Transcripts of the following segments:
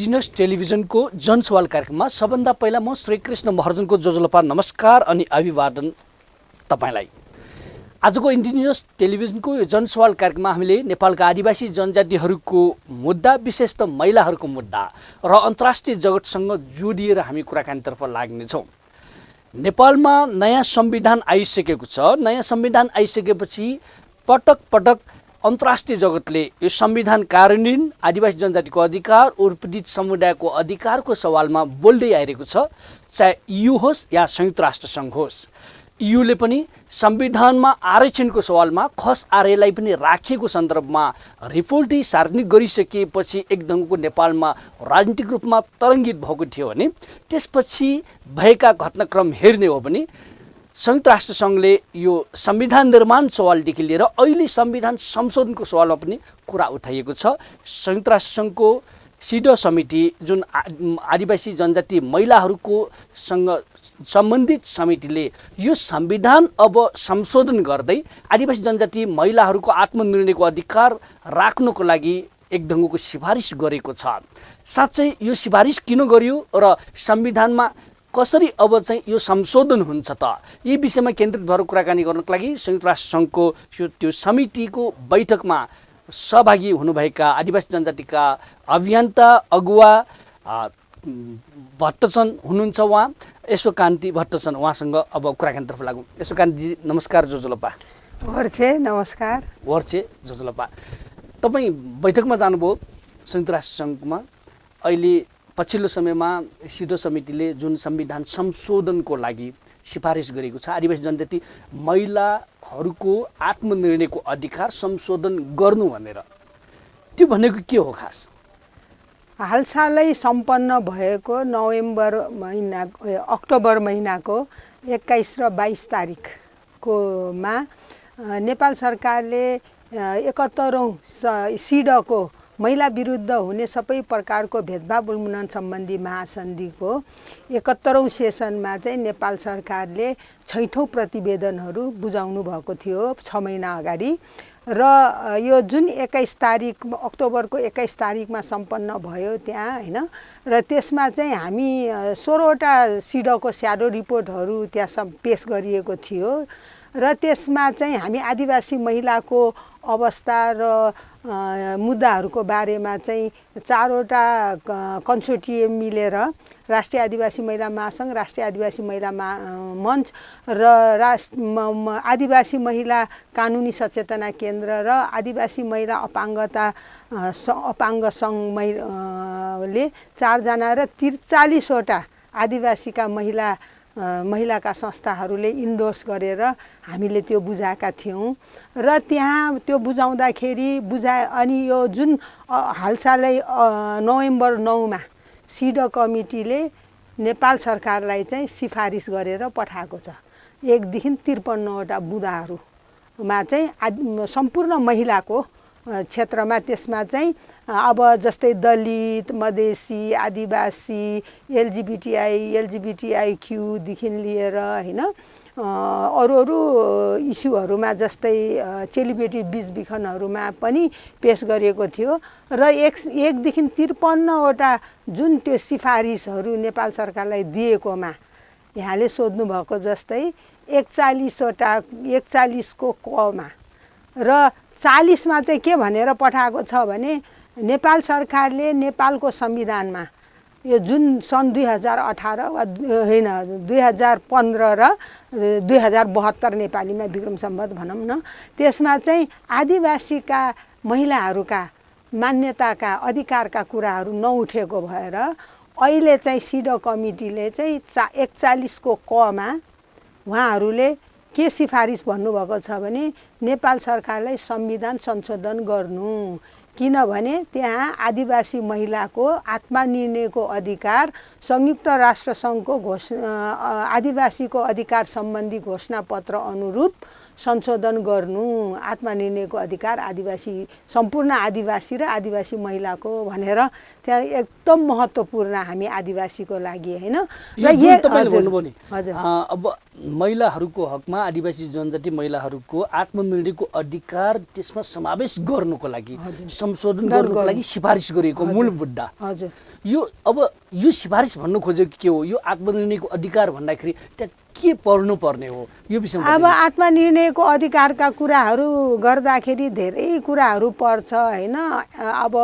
Indigenous टेलिभिजनको जनसवाल कार्यक्रममा सबभन्दा पहिला म श्रीकृष्ण महर्जनको जोजोलपा नमस्कार अनि अभिवादन तपाईलाई। आजको इन्डिजिनस टेलिभिजनको यो जनसवाल कार्यक्रममा हामीले नेपालका आदिवासी जनजातिहरूको मुद्दा, विशेष त महिलाहरूको मुद्दा र अन्तर्राष्ट्रिय जगतसँग जोडिएर हामी कुराकानीतर्फ लाग्नेछौँ। नेपालमा नयाँ संविधान आइसकेको छ। नयाँ संविधान आइसकेपछि पटक पटक अन्तर्राष्ट्रिय जगतले यो संविधान कार्यान्वयन, आदिवासी जनजातिको अधिकार, उत्पीडित समुदायको अधिकारको सवालमा बोल्दै आइरहेको छ। चाहे EU होस् या संयुक्त राष्ट्र सङ्घ होस्, EUले पनि संविधानमा आरक्षणको सवालमा खस आरक्षणलाई पनि राखिएको सन्दर्भमा रिपोर्टै सार्वजनिक गरिसकेपछि एक ढङ्गको नेपालमा राजनीतिक रूपमा तरङ्गित भएको थियो भने त्यसपछि भएका घटनाक्रम हेर्ने हो भने संयुक्त राष्ट्र सङ्घले यो संविधान निर्माण सवालदेखि लिएर अहिले संविधान संशोधनको सवालमा पनि कुरा उठाइएको छ। संयुक्त राष्ट्र सङ्घको सिडो समिति, जुन आदिवासी जनजाति महिलाहरूको सँग सम्बन्धित समितिले यो संविधान अब संशोधन गर्दै आदिवासी जनजाति महिलाहरूको आत्मनिर्णयको अधिकार राख्नको लागि एक ढङ्गको सिफारिस गरेको छ। साँच्चै यो सिफारिस किन गरियो र संविधानमा कसरी अब चाहिँ यो संशोधन हुन्छ त, यी विषयमा केन्द्रित भएर कुराकानी गर्नको लागि संयुक्त राष्ट्र सङ्घको त्यो समितिको बैठकमा सहभागी हुनुभएका आदिवासी जनजातिका अभियन्ता अगुवा भट्टचन हुनुहुन्छ। उहाँ यशोकान्ति भट्टचन, उहाँसँग अब कुराकानीतर्फ लागौँ। यशोकान्तिजी नमस्कार। जोजोलपा वर्छे नमस्कार। वर्छे जोजोलपा, तपाईँ बैठकमा जानुभयो संयुक्त राष्ट्र सङ्घमा। अहिले पछिल्लो समयमा सिडो समितिले जुन संविधान संशोधनको लागि सिफारिस गरेको छ, आदिवासी जनजाति महिलाहरूको आत्मनिर्णयको अधिकार संशोधन गर्नु भनेर, त्यो भनेको के हो खास? हालसालै सम्पन्न भएको अक्टोबर महिनाको 21 र 22 तारिककोमा नेपाल सरकारले 71औं सिडोको महिला विरुद्ध हुने सबै प्रकारको भेदभाव उन्मूलन सम्बन्धी महासन्धिको 71औं सेसनमा चाहिँ नेपाल सरकारले 6औं प्रतिवेदनहरू बुझाउनु भएको थियो 6 महिना अगाडि। र यो जुन 21 तारिक अक्टोबरको 21 तारिकमा सम्पन्न भयो त्यहाँ हैन, र त्यसमा चाहिँ हामी 16वटा सिडोको स्याडो रिपोर्टहरू त्यहाँ पेश गरिएको थियो। र त्यसमा चाहिँ हामी आदिवासी महिलाको अवस्था र मुद्दाहरूको बारेमा चाहिँ 4वटा कन्सोर्टियम मिलेर राष्ट्रिय आदिवासी महिला महासङ्घ, राष्ट्रिय आदिवासी महिला मञ्च र आदिवासी महिला कानुनी सचेतना केन्द्र र आदिवासी महिला अपाङ्ग सङ्घले 4 जना र 43वटा आदिवासीका महिलाका संस्थाहरूले इन्डोर्स गरेर हामीले त्यो बुझाएका थियौँ। र त्यहाँ त्यो बुझाउँदाखेरि अनि यो जुन हालसालै नोभेम्बर 9मा सिडो कमिटीले नेपाल सरकारलाई चाहिँ सिफारिस गरेर पठाएको छ। 1 देखि 53वटा बुँदाहरूमा चाहिँ सम्पूर्ण महिलाको क्षेत्रमा, त्यसमा चाहिँ अब जस्तै दलित, मधेसी, आदिवासी, LGBTIQ देखि लिएर हैन अरू इस्युहरूमा जस्तै चेलीबेटी बिचबिखनहरूमा पनि पेश गरिएको थियो। र 1 देखि 53वटा जुन त्यो सिफारिसहरू नेपाल सरकारलाई दिएकोमा यहाँले सोध्नु भएको जस्तै 41 को कमा र 40 मा चाहिँ के भनेर पठाएको छ भने नेपाल सरकारले नेपालको संविधानमा यो जुन सन् 2018 वा हैन 2015 र 2072 नेपालीमा विक्रम सम्वत भनौँ न, त्यसमा चाहिँ आदिवासीका महिलाहरूका मान्यताका अधिकारका कुराहरू नउठेको भएर अहिले चाहिँ सिडो कमिटीले चाहिँ 41 को कमा उहाँहरूले के सिफारिस भन्नुभएको छ भने नेपाल सरकारलाई संविधान संशोधन गर्नु, किनभने त्यहाँ आदिवासी महिलाको आत्मनिर्णयको अधिकार संयुक्त राष्ट्र सङ्घको आदिवासीको अधिकार सम्बन्धी घोषणापत्र अनुरूप संशोधन गर्नु, आत्मनिर्णयको अधिकार आदिवासी सम्पूर्ण आदिवासी र आदिवासी महिलाको भनेर त्यहाँ एकदम महत्त्वपूर्ण हामी आदिवासीको लागि हैन। र यो तपाईले भन्नुभयो नि, अब महिलाहरूको हकमा आदिवासी जनजाति महिलाहरूको आत्मनिर्णयको अधिकार त्यसमा समावेश गर्नुको लागि संशोधन गर्नुको लागि सिफारिस गरिएको मूल मुद्दा। हजुर, यो सिफारिस भन्नु खोजेको के हो? यो आत्मनिर्णयको अधिकार भन्दाखेरि त्यहाँ के पर्नुपर्ने हो यो विषयमा? अब आत्मनिर्णयको अधिकारका कुराहरू गर्दाखेरि धेरै कुराहरू पर्छ होइन। अब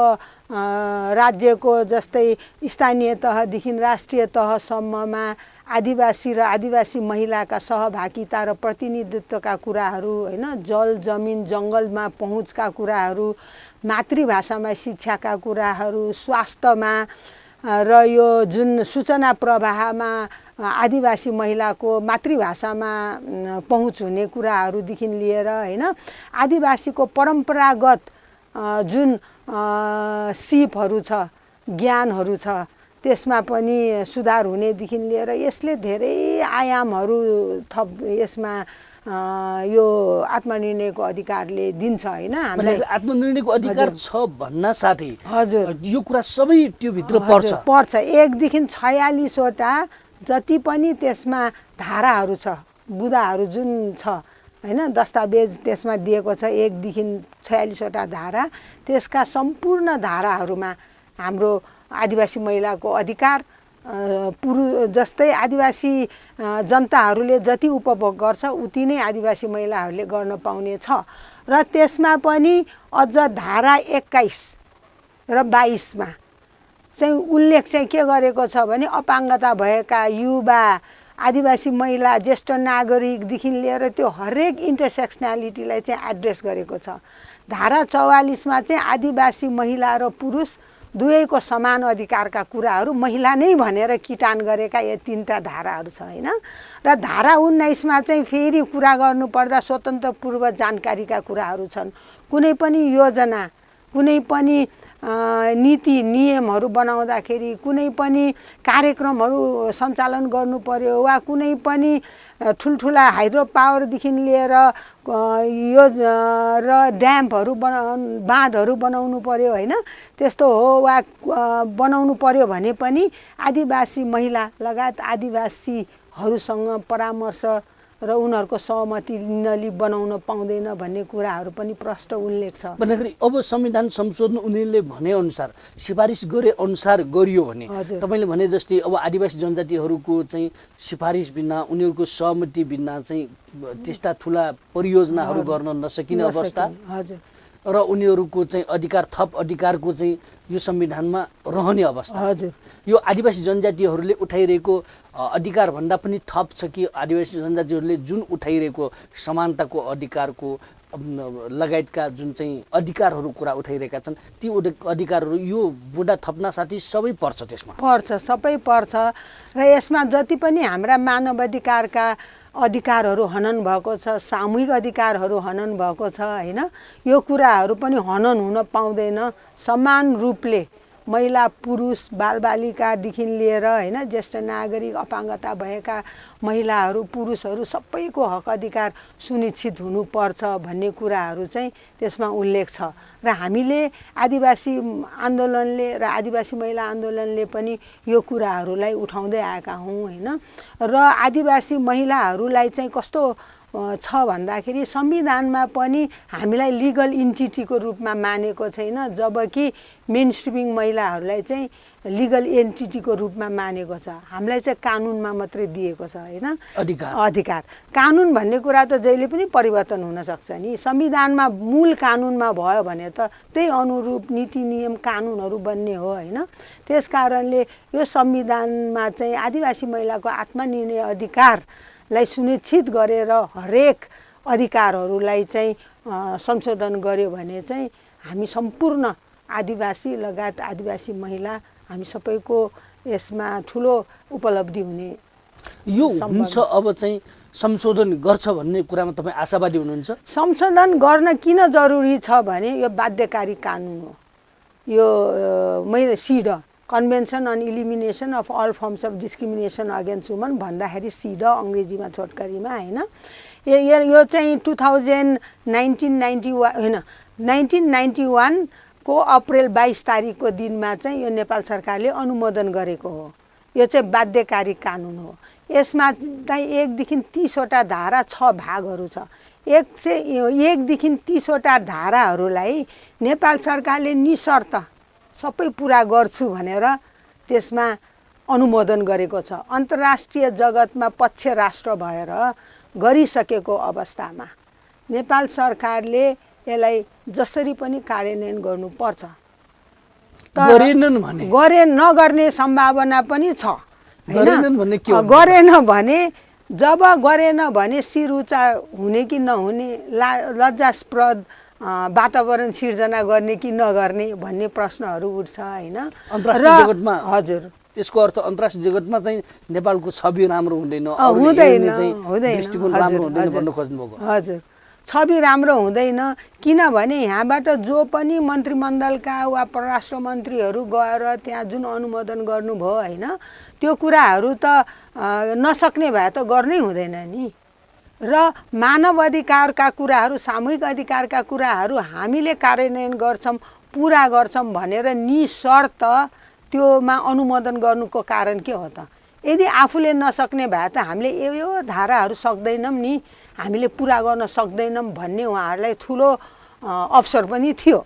राज्यको जस्तै स्थानीय तहदेखि राष्ट्रिय तहसम्ममा आदिवासी र आदिवासी महिलाका सहभागिता र प्रतिनिधित्वका कुराहरू होइन, जल जमिन जङ्गलमा पहुँचका कुराहरू, मातृभाषामा शिक्षाका कुराहरू, स्वास्थ्यमा र यो जुन सूचना प्रवाहमा आदिवासी महिलाको मातृभाषामा पहुँच हुने कुराहरूदेखि लिएर होइन, आदिवासीको परम्परागत जुन सिपहरू छ, ज्ञानहरू छ, त्यसमा पनि सुधार हुनेदेखि लिएर यसले धेरै आयामहरू थप यसमा यो आत्मनिर्णयको अधिकारले दिन्छ होइन। हामीलाई आत्मनिर्णयको अधिकार छ भन्न साथै हजुर यो कुरा सबै त्यो भित्र पर्छ। 1 देखि 46 वटा जति पनि त्यसमा धाराहरू छ, बुदाहरू जुन छ होइन, दस्तावेज त्यसमा दिएको छ 1 देखि 46 वटा धारा। त्यसका सम्पूर्ण धाराहरूमा हाम्रो आदिवासी महिलाको अधिकार जस्तै आदिवासी जनताहरूले जति उपभोग गर्छ उति नै आदिवासी महिलाहरूले गर्न पाउने छ। र त्यसमा पनि अझ धारा 21 र 22मा चाहिँ उल्लेख चाहिँ के गरेको छ भने अपाङ्गता भएका युवा, आदिवासी महिला, ज्येष्ठ नागरिकदेखि लिएर त्यो हरेक इन्टरसेक्सनालिटीलाई चाहिँ एड्रेस गरेको छ। धारा 44मा चाहिँ आदिवासी महिला र पुरुष दुवैको समान अधिकारका कुराहरू महिला नै भनेर किटान गरेका यो 3टा धाराहरू छ होइन। र धारा 19मा चाहिँ फेरि कुरा गर्नुपर्दा स्वतन्त्र पूर्व जानकारीका कुराहरू छन्। कुनै पनि योजना, कुनै पनि नीति नियमहरू बनाउँदाखेरि, कुनै पनि कार्यक्रमहरू सञ्चालन गर्नु पर्यो वा कुनै पनि ठुल्ठुला हाइड्रो पावरदेखि लिएर यो र ड्याम्पहरू बाँधहरू बनाउनु पर्यो होइन, त्यस्तो हो वा बनाउनु पर्यो भने पनि आदिवासी महिला लगायत आदिवासीहरूसँग परामर्श र उनीहरूको सहमति नलिई बनाउन पाउँदैन भन्ने कुराहरू पनि प्रष्ट उल्लेख छ। भन्दाखेरि अब संविधान संशोधन उनीहरूले भनेअनुसार सिफारिस गरे अनुसार गरियो भने तपाईँले भने जस्तै अब आदिवासी जनजातिहरूको चाहिँ सिफारिस बिना, उनीहरूको सहमति बिना चाहिँ त्यस्ता ठुला परियोजनाहरू गर्न नसकिने अवस्था र उनीहरूको चाहिँ अधिकार, थप अधिकारको चाहिँ यो संविधानमा रहने अवस्था। हजुर, यो आदिवासी जनजातिहरूले उठाइरहेको अधिकार भन्दा पनि थप छ कि आदिवासी जनजातिहरूले जुन उठाइरहेको समानताको अधिकारको लगायतका जुन चाहिँ अधिकारहरू कुरा उठाइरहेका छन् ती अधिकारहरू यो बुँडा थप्न साथै सबै पर्छ? त्यसमा पर्छ, सबै पर्छ। र यसमा जति पनि हाम्रा मानवाधिकारका अधिकारहरू हनन भएको छ, सामूहिक अधिकारहरू हनन भएको छ होइन, यो कुराहरू पनि हनन हुन पाउँदैन। समान रूपले महिला, पुरुष, बालबालिकादेखि लिएर होइन, ज्येष्ठ नागरिक, अपाङ्गता भएका महिलाहरू, पुरुषहरू सबैको हक अधिकार सुनिश्चित हुनुपर्छ भन्ने कुराहरू चाहिँ त्यसमा उल्लेख छ। र हामीले आदिवासी आन्दोलनले र आदिवासी महिला आन्दोलनले पनि यो कुराहरूलाई उठाउँदै आएका हौँ होइन। र आदिवासी महिलाहरूलाई चाहिँ कस्तो छ भन्दाखेरि संविधानमा पनि हामीलाई लिगल इन्टिटीको रूपमा मानेको छैन, जबकि मेनस्ट्रिमिङ महिलाहरूलाई चाहिँ लिगल एन्टिटीको रूपमा मानेको छ। हामीलाई चाहिँ कानुनमा मात्रै दिएको छ होइन अधिकार। कानुन भन्ने कुरा त जहिले पनि परिवर्तन हुन सक्छ नि। संविधानमा मूल कानुनमा भयो भने त त्यही अनुरूप नीति नियम कानुनहरू बन्ने हो होइन। त्यस कारणले यो संविधानमा चाहिँ आदिवासी महिलाको आत्मनिर्णय अधिकारलाई सुनिश्चित गरेर हरेक अधिकारहरूलाई चाहिँ संशोधन गर्यो भने चाहिँ हामी सम्पूर्ण आदिवासी लगायत आदिवासी महिला हामी सबैको यसमा ठुलो उपलब्धि हुने यो हुन्छ। अब चाहिँ संशोधन गर्छ भन्ने कुरामा तपाईँ आशावादी हुनुहुन्छ? संशोधन गर्न किन जरुरी छ भने यो बाध्यकारी कानुन हो। यो मैले CEDAW convention on elimination of all forms of discrimination against women भन्दाखेरि सिडा अङ्ग्रेजीमा छोटकरीमा होइन, यो चाहिँ 1991 होइन 1991 को अप्रिल 22 तारिकको दिनमा चाहिँ यो नेपाल सरकारले अनुमोदन गरेको हो। यो चाहिँ बाध्यकारी कानुन हो। यसमा चाहिँ 1 देखि 30 वटा धारा 6 भागहरू छ। 1देखि 30वटा धाराहरूलाई नेपाल सरकारले निशर्त सबै पुरा गर्छु भनेर त्यसमा अनुमोदन गरेको छ। अन्तर्राष्ट्रिय जगतमा पक्ष राष्ट्र भएर गरिसकेको अवस्थामा नेपाल सरकारले यसलाई जसरी पनि कार्यान्वयन गर्नुपर्छ। नगर्ने सम्भावना पनि छ हैन। गरेन भने जब गरेन भने शिर उचा हुने कि नहुने, लज्जास्पद वातावरण सिर्जना गर्ने कि नगर्ने भन्ने प्रश्नहरू उठ्छ हैन। अन्तर्राष्ट्रिय जगतमा हजुर यसको अर्थ अन्तर्राष्ट्रिय जगतमा चाहिँ नेपालको छवि राम्रो हुँदैन, दृष्टिकोण राम्रो हुँदैन भन्न खोज्नुभएको। हजुर, छवि राम्रो हुँदैन किनभने यहाँबाट जो पनि मन्त्रीमण्डलका वा परराष्ट्र मन्त्रीहरू गएर त्यहाँ जुन अनुमोदन गर्नुभयो हैन, त्यो कुराहरू त नसक्ने भए त गर्नै हुँदैन नि। र मानव अधिकारका कुराहरू, सामूहिक अधिकारका कुराहरू हामीले कार्यान्वयन गर्छौँ, पुरा गर्छौँ भनेर निशर्त त्योमा अनुमोदन गर्नुको कारण के हो त? यदि आफूले नसक्ने भए त हामीले यो धाराहरू सक्दैनौँ नि, हामीले पुरा गर्न सक्दैनौँ भन्ने उहाँहरूलाई ठुलो अवसर पनि थियो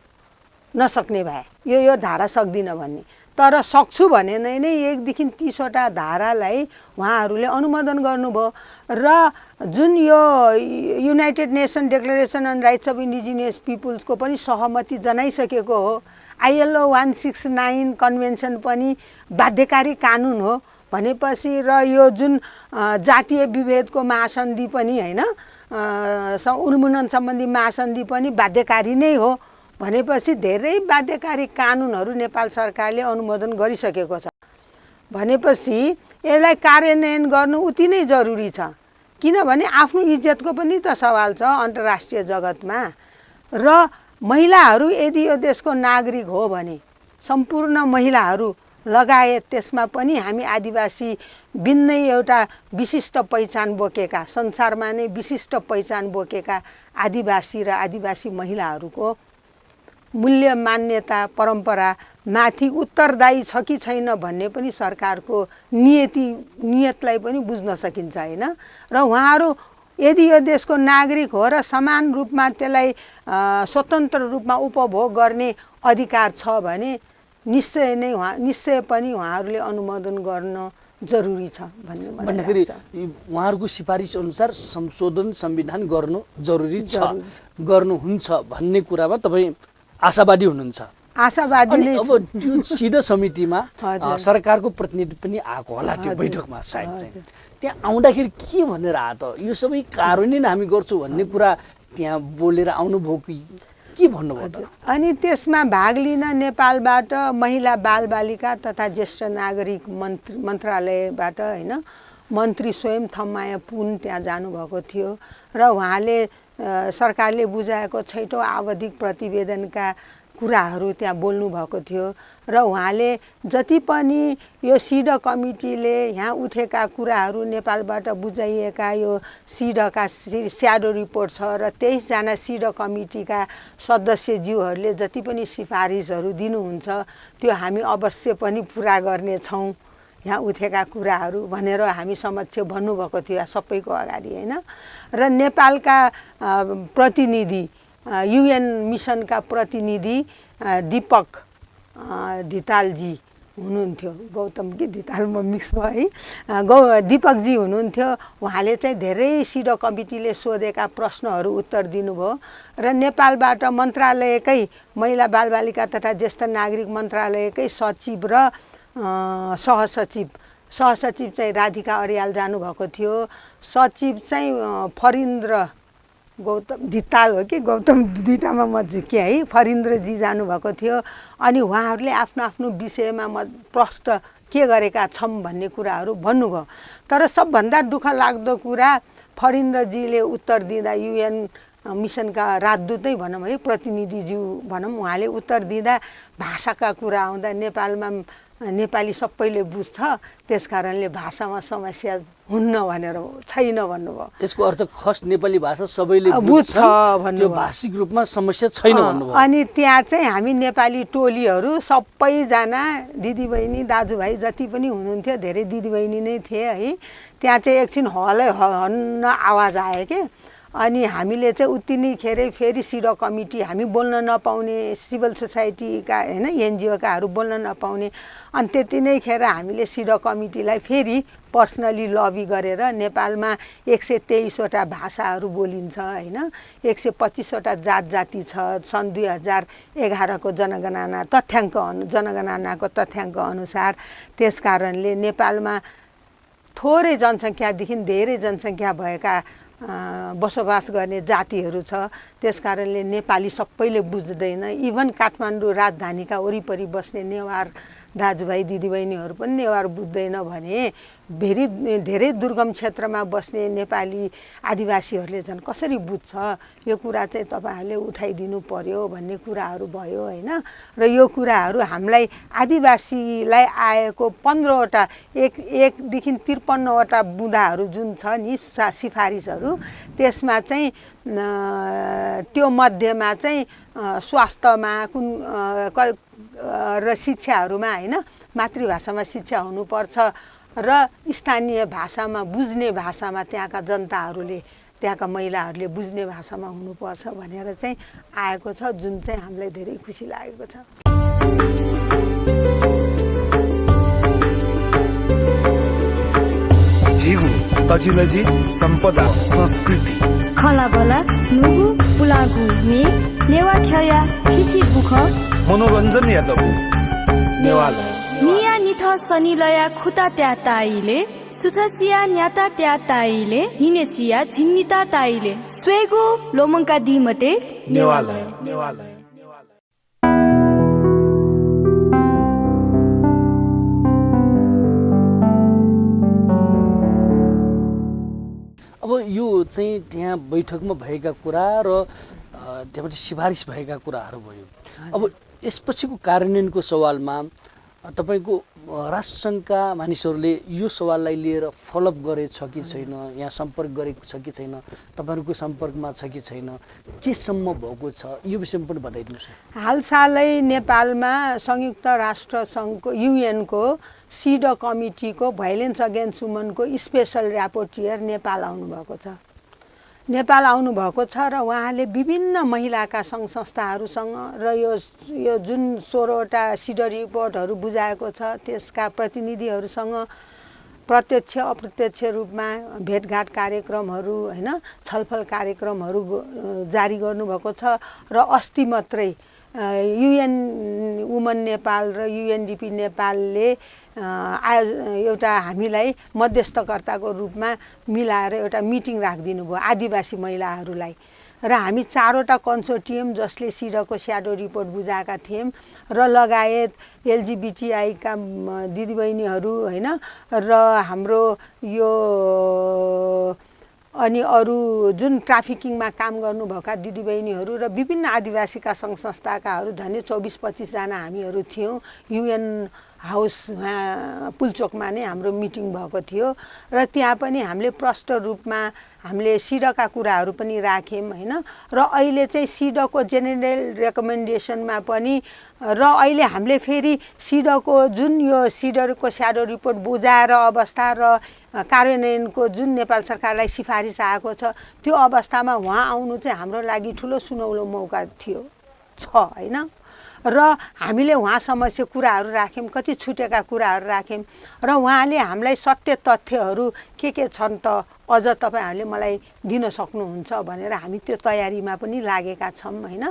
नसक्ने भए, यो धारा सक्दिनँ भन्ने। तर सक्छु भने नै 1देखि 30वटा धारालाई उहाँहरूले अनुमोदन गर्नुभयो। र जुन यो United Nation declaration on rights of indigenous पिपुल्सको पनि सहमति जनाइसकेको हो। ILO 169 कन्भेन्सन पनि बाध्यकारी कानुन हो भनेपछि, र यो जुन जातीय विभेदको महासन्धि पनि हैन, उन्मूलन सम्बन्धी महासन्धि पनि बाध्यकारी नै हो भनेपछि धेरै बाध्यकारी कानुनहरू नेपाल सरकारले अनुमोदन गरिसकेको छ भनेपछि यसलाई कार्यान्वयन गर्नु उति नै जरुरी छ। किनभने आफ्नो इज्जतको पनि त सवाल छ अन्तर्राष्ट्रिय जगतमा। र महिलाहरू यदि यो देशको नागरिक हो भने सम्पूर्ण महिलाहरू लगायत त्यसमा पनि हामी आदिवासी भिन्नै एउटा विशिष्ट पहिचान बोकेका, संसारमा नै विशिष्ट पहिचान बोकेका आदिवासी र आदिवासी महिलाहरूको मूल्य, मान्यता, परम्परा माथि उत्तरदायी छ कि छैन भन्ने पनि सरकारको नियतलाई पनि बुझ्न सकिन्छ हैन। र उहाँहरू यदि यो देशको नागरिक हो र समान रूपमा त्यसलाई स्वतन्त्र रूपमा उपभोग गर्ने अधिकार छ भने निश्चय पनि उहाँहरूले अनुमोदन गर्न जरुरी छ भन्दाखेरि उहाँहरूको सिफारिस अनुसार संशोधन संविधान गर्नु जरुरी छ, गर्नुहुन्छ भन्ने कुरामा तपाईँ आशावादी हुनुहुन्छ? आशावादीले अब त्यो सिधा समितिमा सरकारको प्रतिनिधि पनि आएको होला त्यो बैठकमा सायद चाहिँ। त्यहाँ आउँदाखेरि के भनेर आयो त? यो सबै कार्यान्वयन हामी गर्छौँ भन्ने कुरा त्यहाँ बोलेर आउनुभयो कि के भन्नुभयो त? अनि त्यसमा भाग लिन नेपालबाट महिला बालबालिका तथा ज्येष्ठ नागरिक मन्त्रालयबाट हैन मन्त्री स्वयं थम्माया पुन त्यहाँ जानुभएको थियो र उहाँले सरकारले बुझाएको 6औं आवधिक प्रतिवेदनका कुराहरू त्यहाँ बोल्नु भएको थियो। र उहाँले जति पनि यो सिड कमिटीले यहाँ उठेका कुराहरू नेपालबाट बुझाइएका यो सिडका स्याडो रिपोर्ट छ र 23 जना सिड कमिटीका सदस्यज्यूहरूले जति पनि सिफारिसहरू दिनुहुन्छ त्यो हामी अवश्य पनि पुरा गर्नेछौँ यहाँ उठेका कुराहरू भनेर हामी समक्ष भन्नुभएको थियो सबैको अगाडि हैन। र नेपालका प्रतिनिधि UN मिसनका प्रतिनिधि दीपक धितालजी हुनुहुन्थ्यो, गौतम कि धिताल म मिक्स भयो है, दीपकजी हुनुहुन्थ्यो। उहाँले चाहिँ धेरै सिड कमिटीले सोधेका प्रश्नहरू उत्तर दिनुभयो र नेपालबाट मन्त्रालयकै महिला बालबालिका तथा ज्येष्ठ नागरिक मन्त्रालयकै सचिव र सहसचिव चाहिँ राधिका अर्याल जानुभएको थियो। सचिव चाहिँ फरिन्द्र गौतम धिताल हो कि गौतम दुईटामा म झुकेँ है, फरिन्द्रजी जानुभएको थियो। अनि उहाँहरूले आफ्नो आफ्नो विषयमा प्रश्न के गरेका छौँ भन्ने कुराहरू भन्नुभयो। तर सबभन्दा दुःख लाग्दो कुरा फरिन्द्रजीले उत्तर दिँदा UN मिसनका राजदूतै भनौँ है, प्रतिनिधिज्यू भनौँ, उहाँले उत्तर दिँदा भाषाका कुरा आउँदा नेपालमा नेपाली सबैले बुझ्छ, त्यसकारणले भाषामा समस्या हुन्न भनेर छैन भन्नुभयो। यसको अर्थ खस नेपाली भाषा सबैले बुझ्छ भन्नुभयो, भाषिक रूपमा समस्या छैन भन्नुभयो। अनि त्यहाँ चाहिँ हामी नेपाली टोलीहरू सबैजना दिदीबहिनी दाजुभाइ जति पनि हुनुहुन्थ्यो, धेरै दिदीबहिनी नै थिए है, त्यहाँ चाहिँ एकछिन हल्लै हन्न आवाज आयो के। अनि हामीले चाहिँ उत्तिकै फेरि सिडो कमिटी हामी बोल्न नपाउने, सिभिल सोसाइटीका होइन एनजिओकाहरू बोल्न नपाउने, अनि त्यति नै खेर हामीले सिडो कमिटीलाई फेरि पर्सनली लबी गरेर नेपालमा 123वटा भाषाहरू बोलिन्छ होइन, 125वटा जात जाति छ सन् 2011को जनगणनाको तथ्याङ्क अनुसार। त्यस कारणले नेपालमा थोरै जनसङ्ख्यादेखि धेरै जनसङ्ख्या भएका बसोबास गर्ने जातिहरू छ। त्यस कारणले नेपाली सबैले बुझ्दैन। इभन काठमाडौँ राजधानीका वरिपरि बस्ने नेवार दाजुभाइ दिदीबहिनीहरू पनि नेवार बुझ्दैन भने धेरै दुर्गम क्षेत्रमा बस्ने नेपाली आदिवासीहरूले झन् कसरी बुझ्छ? यो कुरा चाहिँ तपाईँहरूले उठाइदिनु पर्यो भन्ने कुराहरू भयो होइन। र यो कुराहरू हामीलाई आदिवासीलाई आएको 15वटा 1देखि 53वटा बुँदाहरू जुन छ नि सिफारिसहरू, त्यसमा चाहिँ त्यो मध्येमा चाहिँ स्वास्थ्यमा र शिक्षाहरूमा होइन मातृभाषामा शिक्षा हुनुपर्छ र स्थानीय भाषामा बुझ्ने भाषामा त्यहाँका जनताहरूले त्यहाँका महिलाहरूले बुझ्ने भाषामा हुनुपर्छ भनेर चाहिँ आएको छ, जुन चाहिँ हामीलाई धेरै खुसी लागेको छ। जीवु तजिलजी सम्पदा संस्कृति खलाबला नुगु पुलागु मे नेवा खया थिथि बुख मनोरञ्जन यादव नेवाला निया निथ सनिलया खुता त्या ताइले सुथसिया न्याता त्या ताइले हिनेसिया झिन्निता ताइले स्वेगु लोमङ्का दिमते नेवाला। अब यो चाहिँ त्यहाँ बैठकमा भएका कुरा र त्यहाँबाट सिफारिस भएका कुराहरू भयो। अब यसपछिको कार्यान्वयनको सवालमा तपाईँको राष्ट्रसङ्घका मानिसहरूले यो सवाललाई लिएर फलोअप गरेछ कि छैन, यहाँ सम्पर्क गरेको छ कि छैन, तपाईँहरूको सम्पर्कमा छ कि छैन, केसम्म भएको छ, यो विषयमा पनि बताइदिनुहोस्। हालसालै नेपालमा संयुक्त राष्ट्र सङ्घको युएनको सिडो कमिटीको भाइलेन्स अगेन्स्ट वुमनको स्पेसल ऱ्यापोर्टियर नेपाल आउनुभएको छ। नेपाल आउनुभएको छ र उहाँले विभिन्न महिलाका सङ्घ संस्थाहरूसँग र यो जुन 16वटा सिडो रिपोर्टहरू बुझाएको छ त्यसका प्रतिनिधिहरूसँग प्रत्यक्ष अप्रत्यक्ष रूपमा भेटघाट कार्यक्रमहरू होइन छलफल कार्यक्रमहरू जारी गर्नुभएको छ। र अस्ति मात्रै युएन वुमन नेपाल र युएनडिपी नेपालले एउटा हामीलाई मध्यस्थकर्ताको रूपमा मिलाएर एउटा मिटिङ राखिदिनु भयो आदिवासी महिलाहरूलाई। र हामी 4वटा कन्सोर्टियम जसले सिडोको स्याडो रिपोर्ट बुझाएका थियौँ र लगायत एलजिबिटिआईका दिदीबहिनीहरू होइन र हाम्रो यो अनि अरू जुन ट्राफिकिङमा काम गर्नुभएका दिदीबहिनीहरू र विभिन्न आदिवासीका सङ्घ संस्थाकाहरू झन्डै 24-25 जना हामीहरू थियौँ। युएन हाउस पुल्चोकमा नै हाम्रो मिटिङ भएको थियो र त्यहाँ पनि हामीले प्रष्ट रूपमा हामीले सिडोका कुराहरू पनि राख्यौँ होइन। र अहिले चाहिँ सिडोको जेनरल रेकमेन्डेसनमा पनि र अहिले हामीले फेरि सिडोको जुन यो सिडोको स्याडो रिपोर्ट बुझाएर अवस्था र कार्यान्वयनको जुन नेपाल सरकारलाई सिफारिस आएको छ त्यो अवस्थामा उहाँ आउनु चाहिँ हाम्रो लागि ठुलो सुनौलो मौका छ होइन। र हामीले उहाँसम्म चाहिँ कुराहरू राख्यौँ, कति छुटेका कुराहरू राख्यौँ र उहाँले हामीलाई सत्य तथ्यहरू के छन् त अझ तपाईँहरूले मलाई दिन सक्नुहुन्छ भनेर हामी त्यो तयारीमा पनि लागेका छौँ होइन।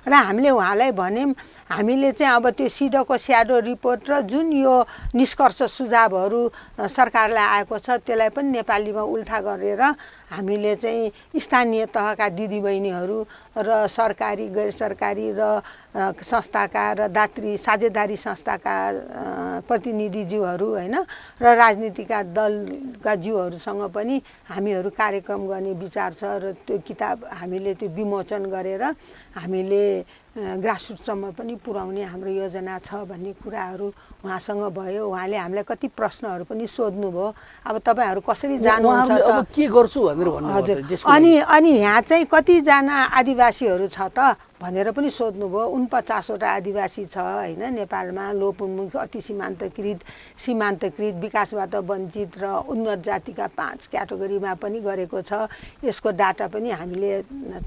र हामीले उहाँलाई भन्यौँ हामीले चाहिँ अब त्यो सिडोको स्याडो रिपोर्ट र जुन यो निष्कर्ष सुझावहरू सरकारलाई आएको छ त्यसलाई पनि नेपालीमा उल्था गरेर हामीले चाहिँ स्थानीय तहका दिदीबहिनीहरू र सरकारी गैर सरकारी र संस्थाका र साझेदारी संस्थाका प्रतिनिधिज्यूहरू होइन र राजनीतिका दलका ज्यूहरूसँग पनि हामीहरू कार्यक्रम गर्ने विचार छ। र त्यो किताब हामीले त्यो विमोचन गरेर हामीले ग्रासरुटसम्म पनि पुर्याउने हाम्रो योजना छ भन्ने कुराहरू उहाँसँग भयो। उहाँले हामीलाई कति प्रश्नहरू पनि सोध्नुभयो, अब तपाईँहरू कसरी जानुहुन्छ अब के गर्छु भनेर भन्नु। हजुर, अनि यहाँ चाहिँ कतिजना आदिवासीहरू छ त भनेर पनि सोध्नुभयो। 49वटा आदिवासी छ होइन नेपालमा, लोपोन्मुख, अति सीमान्तकृत, विकासबाट वञ्चित र उन्नत जातिका 5 क्याटेगोरीमा पनि गरेको छ। यसको डाटा पनि हामीले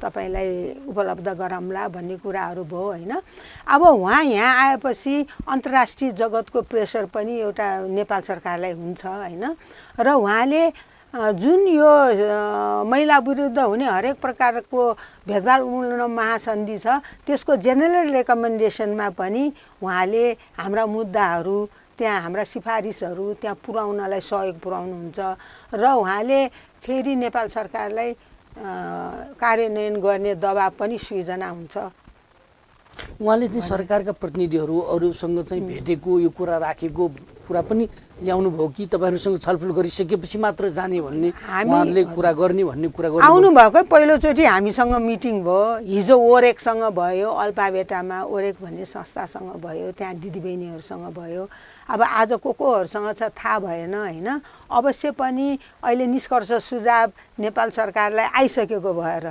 तपाईँलाई उपलब्ध गराउँला भन्ने कुराहरू भयो होइन। अब उहाँ यहाँ आएपछि अन्तर्राष्ट्रिय जगतको प्रेसर पनि एउटा नेपाल सरकारलाई हुन्छ होइन। र उहाँले जुन यो महिला विरुद्ध हुने हरेक प्रकारको भेदभाव उन्मूलन महासन्धि छ त्यसको जेनरल रेकमेन्डेसनमा पनि उहाँले हाम्रा मुद्दाहरू त्यहाँ हाम्रा सिफारिसहरू त्यहाँ पुर्याउनलाई सहयोग पुर्याउनुहुन्छ र उहाँले फेरि नेपाल सरकारलाई कार्यान्वयन गर्ने दबाब पनि सृजना हुन्छ। उहाँले चाहिँ सरकारका प्रतिनिधिहरू अरूसँग चाहिँ भेटेको यो कुरा राखेको कुरा पनि ल्याउनु भयो कि तपाईँहरूसँग छलफल गरिसकेपछि मात्र जाने भन्ने उहाँहरूले कुरा गर्ने भन्ने कुरा गर्नु आउनुभएकै पहिलोचोटि हामीसँग मिटिङ भयो। हिजो ओरेकसँग भयो, अल्पाबेटामा ओरेक भन्ने संस्थासँग भयो, त्यहाँ दिदीबहिनीहरूसँग भयो। अब आज कोहरूसँग छ थाहा भएन होइन। अवश्य पनि अहिले निष्कर्ष सुझाव नेपाल सरकारलाई आइसकेको भएर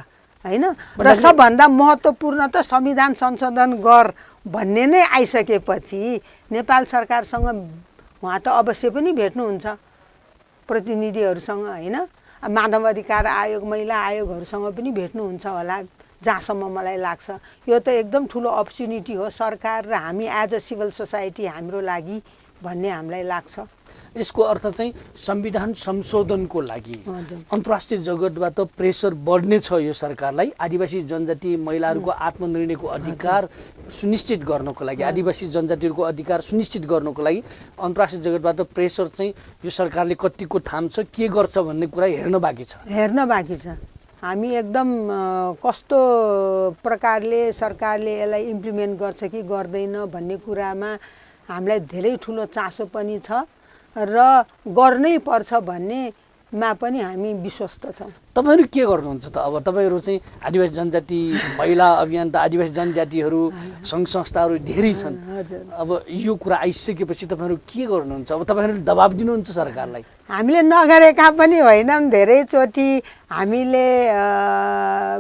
होइन। र सबभन्दा महत्त्वपूर्ण त संविधान संशोधन गर भन्ने नै आइसकेपछि नेपाल सरकारसँग उहाँ त अवश्य पनि भेट्नुहुन्छ प्रतिनिधिहरूसँग होइन। मानव अधिकार आयोग, महिला आयोगहरूसँग पनि भेट्नुहुन्छ होला जहाँसम्म मलाई लाग्छ। यो त एकदम ठुलो अपर्च्युनिटी हो सरकार र हामी एज अ सिभिल सोसाइटी हाम्रो लागि भन्ने हामीलाई लाग्छ। यसको अर्थ चाहिँ संविधान संशोधनको लागि अन्तर्राष्ट्रिय जगतबाट प्रेसर बढ्ने छ यो सरकारलाई आदिवासी जनजाति महिलाहरूको आत्मनिर्णयको अधिकार सुनिश्चित गर्नको लागि, आदिवासी जनजातिहरूको अधिकार सुनिश्चित गर्नको लागि अन्तर्राष्ट्रिय जगतबाट प्रेसर चाहिँ यो सरकारले कतिको थाम्छ, के गर्छ भन्ने कुरा हेर्न बाँकी छ। हामी एकदम कस्तो प्रकारले सरकारले यसलाई इम्प्लिमेन्ट गर्छ कि गर्दैन भन्ने कुरामा हामीलाई धेरै ठुलो चासो पनि छ र गर्नै पर्छ भन्नेमा पनि हामी विश्वस्त छौँ। तपाईँहरू के गर्नुहुन्छ त? अब तपाईँहरू चाहिँ आदिवासी जनजाति महिला अभियान त आदिवासी जनजातिहरू सङ्घ संस्थाहरू धेरै छन्। अब यो कुरा आइसकेपछि तपाईँहरू के गर्नुहुन्छ? अब तपाईँहरूले दबाब दिनुहुन्छ सरकारलाई? हामीले नगरेका पनि होइनौँ, धेरैचोटि हामीले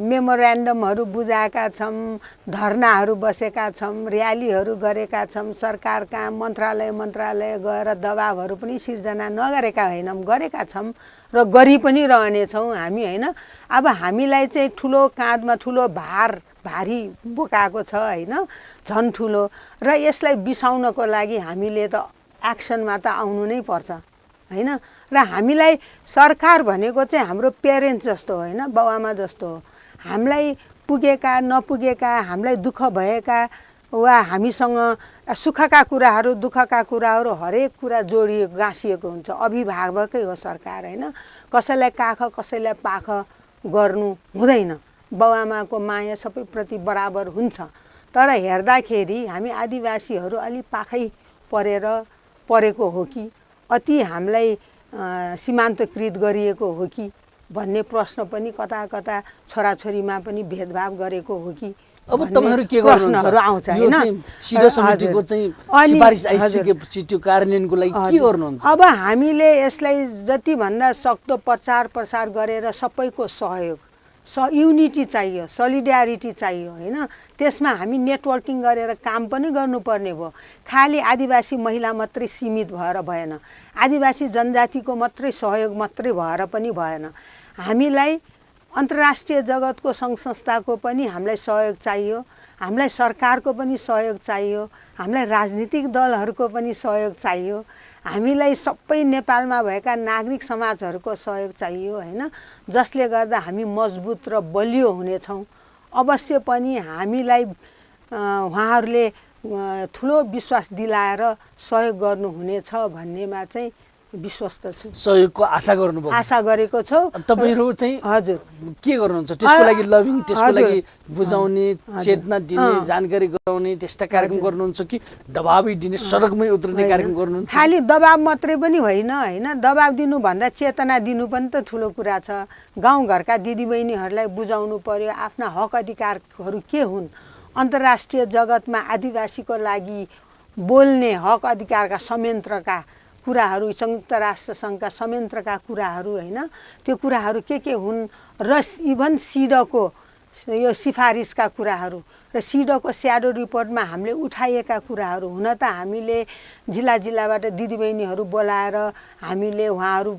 मेमोरेन्डमहरू बुझाएका छौँ, धर्नाहरू बसेका छौँ, र्यालीहरू गरेका छौँ, सरकारका मन्त्रालय गएर दबाबहरू पनि सिर्जना नगरेका होइनौँ, गरेका छौँ र गरी पनि रहनेछौँ हामी होइन। अब हामीलाई चाहिँ ठुलो काँधमा ठुलो भारी बोकाएको छ होइन, झन् ठुलो, र यसलाई बिसाउनको लागि हामीले त एक्सनमा त आउनु नै पर्छ होइन। र हामीलाई सरकार भनेको चाहिँ हाम्रो पेरेन्ट्स जस्तो होइन, बाउआमा जस्तो हो। हामीलाई पुगेका नपुगेका, हामीलाई दुःख भएका वा हामीसँग सुखका कुराहरू दुःखका कुराहरू हरेक कुरा जोडिएको गाँसिएको हुन्छ। अभिभावकै हो सरकार होइन। कसैलाई काख कसैलाई पाख गर्नु हुँदैन। बाउआमाको माया सबैप्रति बराबर हुन्छ। तर हेर्दाखेरि हामी आदिवासीहरू अलि पाखै परेको हो कि अति हामीलाई सीमान्तकृत गरिएको हो कि भन्ने प्रश्न पनि कता कता छोराछोरीमा पनि भेदभाव गरेको हो कि अब तपाईँहरू के गर्नुहुन्छ? आउँछ हैन। सिडो समितिको चाहिँ सिफारिस आइसकेपछि त्यो कार्यान्वयनको लागि के गर्नुहुन्छ? अब हामीले यसलाई जति भन्दा सक्दो प्रचार प्रसार गरेर सबैको सहयोग युनिटी चाहियो, सोलिडारिटी चाहियो हैन। त्यसमा हामी नेटवर्किङ गरेर काम पनि गर्नुपर्ने भयो। खाली आदिवासी महिला मात्रै सीमित भएर भएन, आदिवासी जनजातिको मात्रै सहयोग मात्रै भएर पनि भएन। हामीलाई अन्तर्राष्ट्रिय जगतको सङ्घ संस्थाको पनि हामीलाई सहयोग चाहियो, हामीलाई सरकारको पनि सहयोग चाहियो, हामीलाई राजनीतिक दलहरूको पनि सहयोग चाहियो, हामीलाई सबै नेपालमा भएका नागरिक समाजहरूको सहयोग चाहियो हैन, जसले गर्दा हामी मजबुत र बलियो हुनेछौँ। अवश्य पनि हामीलाई उहाँहरूले ठुलो विश्वास दिलाएर सहयोग गर्नुहुनेछ भन्नेमा चाहिँ विश्वस्त छु। सहयोगको आशा गर्नुभयो? आशा गरेको छु। तपाईहरु चाहिँ हजुर के गर्नुहुन्छ त्यसको लागि? लभिङ, त्यसको लागि बुझाउने, चेतना दिने, जानकारी गराउने त्यस्ता कार्यक्रम गर्नुहुन्छ कि दबाबै दिने, सडकमै उत्रने कार्यक्रम गर्नुहुन्छ? खाली दबाब मात्रै पनि होइन हैन, दबाब दिनु भन्दा चेतना दिनु पनि त ठुलो कुरा छ। गाउँघरका दिदीबहिनीहरूलाई बुझाउनु पर्यो आफ्ना हक अधिकारहरू के हुन्, अन्तर्राष्ट्रिय जगतमा आदिवासीको लागि बोल्ने हक अधिकारका संयन्त्रका कुराहरू, संयुक्त राष्ट्र सङ्घका संयन्त्रका कुराहरू हैन, त्यो कुराहरू के हुन् र इभन सिडको यो सिफारिसका कुराहरू र सिडोको स्याडो रिपोर्टमा हामीले उठाइएका कुराहरू हुन त हामीले जिल्लाबाट दिदीबहिनीहरू बोलाएर हामीले उहाँहरू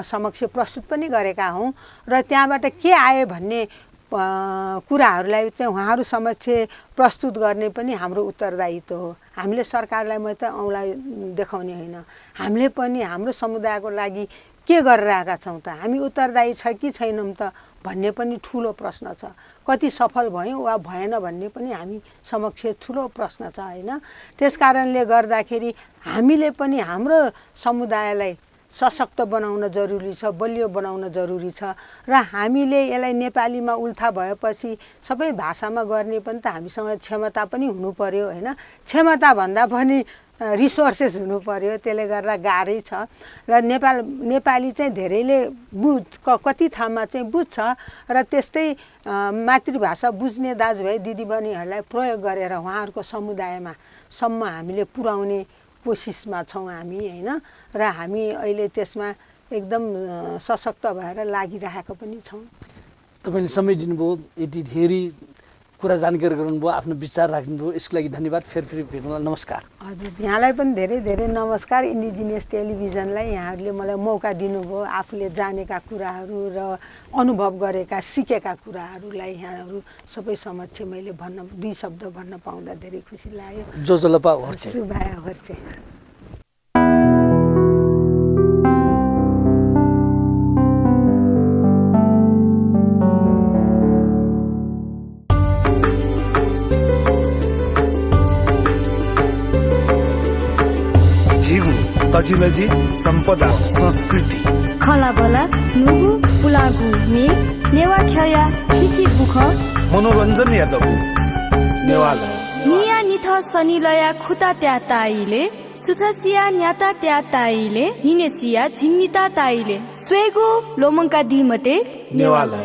समक्ष प्रस्तुत पनि गरेका हौँ र त्यहाँबाट के आयो भन्ने कुराहरूलाई चाहिँ उहाँहरू समक्ष प्रस्तुत गर्ने पनि हाम्रो उत्तरदायित्व हो। हामीले सरकारलाई मात्रै औँला देखाउने होइन, हामीले पनि हाम्रो समुदायको लागि के गरिरहेका छौँ त, हामी उत्तरदायी छ कि छैनौँ त भन्ने पनि ठुलो प्रश्न छ। कति सफल भयौँ वा भएन भन्ने पनि हामी समक्ष ठुलो प्रश्न छ होइन। त्यस कारणले गर्दाखेरि हामीले पनि हाम्रो समुदायलाई सशक्त बनाउन जरुरी छ, बलियो बनाउन जरुरी छ र हामीले यसलाई नेपालीमा उल्था भएपछि सबै भाषामा गर्ने पनि त हामीसँग क्षमता पनि हुनु पर्यो होइन। क्षमता भन्दा पनि रिसोर्सेस हुनु पर्यो, त्यसले गर्दा गाह्रै छ र नेपाली चाहिँ धेरैले कति ठाउँमा चाहिँ बुझ्छ र त्यस्तै मातृभाषा बुझ्ने दाजुभाइ दिदीबहिनीहरूलाई प्रयोग गरेर उहाँहरूको समुदायमा सम्म हामीले पुर्याउने कोसिसमा छौँ हामी होइन। र हामी अहिले त्यसमा एकदम सशक्त भएर लागिरहेको पनि छौँ। तपाईँले समय दिनुभयो, यति धेरै कुरा जानकारी गराउनुभयो, आफ्नो विचार राख्नुभयो, यसको लागि धन्यवाद। फेरि भेटौँला, नमस्कार। हजुर, यहाँलाई पनि धेरै धेरै नमस्कार। इन्डिजिनियस टेलिभिजनलाई यहाँहरूले मलाई मौका दिनुभयो, आफूले जानेका कुराहरू र अनुभव गरेका सिकेका कुराहरूलाई यहाँहरू सबै समक्ष मैले दुई शब्द भन्न पाउँदा धेरै खुसी लाग्यो। जोजोलपा होर्चे। सुभाया होर्चे। तजिलजी सम्पदा संस्कृति खलाबला नुगु पुलागु ने नेवा ख्या खिची बुख मनोरञ्जन यादव नेवाला निया निथ सनिलया खुता त्या ताइले सुथसिया न्याता त्या ताइले हिनेसिया झिन्निता ताइले स्वेगो लोमंका दिमते नेवाला